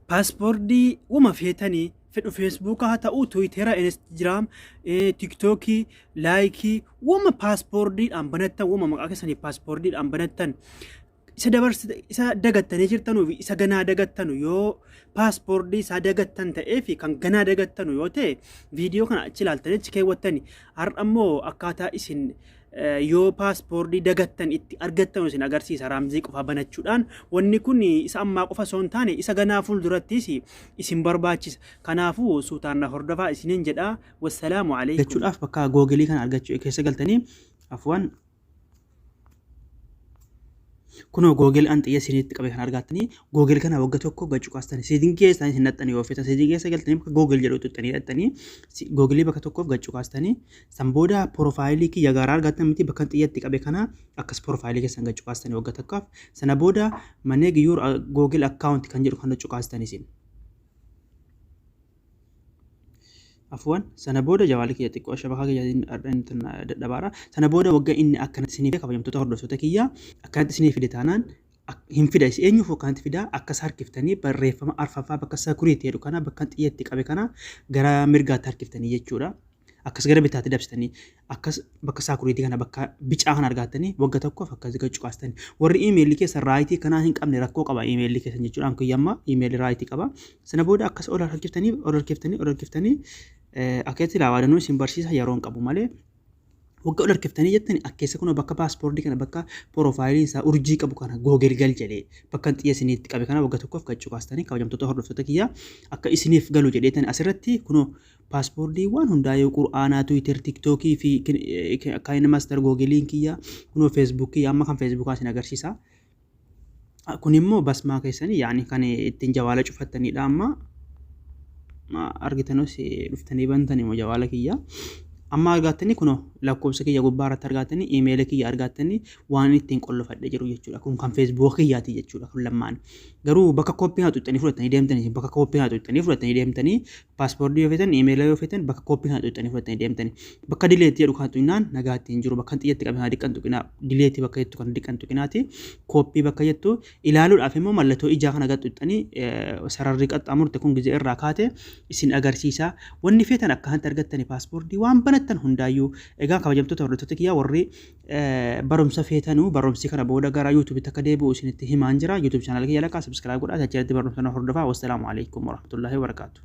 Paaspoortii wama feetanii fedhu Feesbuuka haa ta'uu, Tiwiitera, Instagram, Tiktookii, laayikii, wama paaspoortiidhaan banattan, wama maqaa keessanii paaspoortiidhaan banattan isa dabarsita, isa dagattanii jirtanuu fi isa ganaa dagattanu, yoo paaspoortii isaa dagattan ta'ee fi kan ganaa dagattanu yoo ta'e, viidiyoo kana achi ilaaltanii achi keewwattani. Har'a immoo akkaataa isin yoo paaspoortii dagattan itti argattan isin agarsiisa, raamzii qofa banachuudhaan. Wanni kun isa ammaa qofa osoo hin taane isa ganaa fuuldurattis isin barbaachisa. Kanaafuu suutaan na hordofaa isiniin jedha. Wassalaamu alaikum. Argachuudhaaf bakka Googilii kana argachuu keessa galtanii, afwan, kunoo Google an xiyya isinitti qabe kan argattanii, Google kana wagga tokko gad cuqaastanii, setting keessa isin naqxanii yoo feetan, setting keessa galtanii bakka Google jedhu tuqxanii dhaqxanii Google bakka tokkoof gad cuqaastanii, san booda profaayilii kiyya gaaraa argattan miti, bakka xiyyatti qabe kana akkas profaayilii keessan gad cuqaastanii wagga tokkoof. Sana booda manage your Google account kan jedhu kana cuqaastanii isin. Afwan, sana booda jawaali kiyya xiqqoo shabakaa kiyya dadhabaadha. Sana booda wagga inni akkanatti isinii fide, kabajamtoota hordoftoota kiyya, akkanatti isinii fide taanaan hin fida, eenyuuf akkanatti fida? Akkas harkiftanii barreeffama arfaffaa bakka security jedhu kana, bakka xiyyatti qabe kana gara mirgaatti harkiftanii jechuudha. Akkas gara bitaatti dabsitanii akkas bakka security kana bakka bicaa kana argattanii wagga tokkoof akkas gad cuqaastanii. Warri iimeelii keessa right kanaa hin qabne rakkoo qaba iimeelii keessan jechuudha. An kiyya amma iimeelii right qaba. Sana booda akkas ol harkiftanii, ol harkiftanii, ol harkiftanii, akkatti ilaalanuu isin barsiisa yeroo hin qabu malee. Wagga ol harkiftanii jettani akkeessa kun bakka paaspoortii kana, bakka profaayiliin isaa urjii qabu kana, Google gal jedhee bakka xiyya isiniitti qabe kana wagga tokkoof gad cuqaastanii, kabajamtoota hordoftoota kiyya, akka isiniif galu jedheetan asirratti kunoo paaspoortii waan hundaa'ee qur'aanaa, Twitter, Tiktookii fi KineMaster, Googiliin kiyya kunoo, Facebook kiyya, amma kan Feesbuukaa isin agarsiisa. Kun immoo basmaa keessanii, yaani kan ittiin jawaala cufattanidha. Amma argitanus dhuftanii bantanii immoo jawaala kiyya. Amma argattanii kunoo lakkoofsa kiyya gubbaa irratti argattanii, iimeela kiyya argattanii, waan ittiin qollofadhee jiru jechuudha. Kun kan Feesbuuk kiyyaati jechuudha kun lammaan. Garuu bakka kooppii haa xuxxanii fudhatanii deemtanii, bakka kooppii haa xuxxanii fudhatanii deemtanii, paaspoortii yoo feetan, iimeela yoo feetan, bakka kooppii kana xuxxanii fudhatanii deemtanii. Bakka delete jedhu kana xuqnaan nagaatti hin jiru. Bakka xiyyatti qabe kana diqqan tuqinaa, delete bakka jettu kana diqqan tuqinaati. Kooppii bakka jettu ilaaluudhaaf immoo mallattoo ijaa kana gad xuxxanii, sararri qaxxaamurte kun gizee irraa kaate isin agarsiisa. Wanni feetan akkanatti argattanii paaspoortii waan banattan hundaayyuu. Egaa kabajamtoota hordoftoota kiyyaa, warri barumsa feetanuu barumsi kana booda gara YouTubeitti akka deebi'u isinitti himaan jira. YouTube channel kiyya lakkaa subscribe godhaa, achirratti barumsa na hordofaa. Wassalaamu alaikum warahmatullaahi wabarakaatu.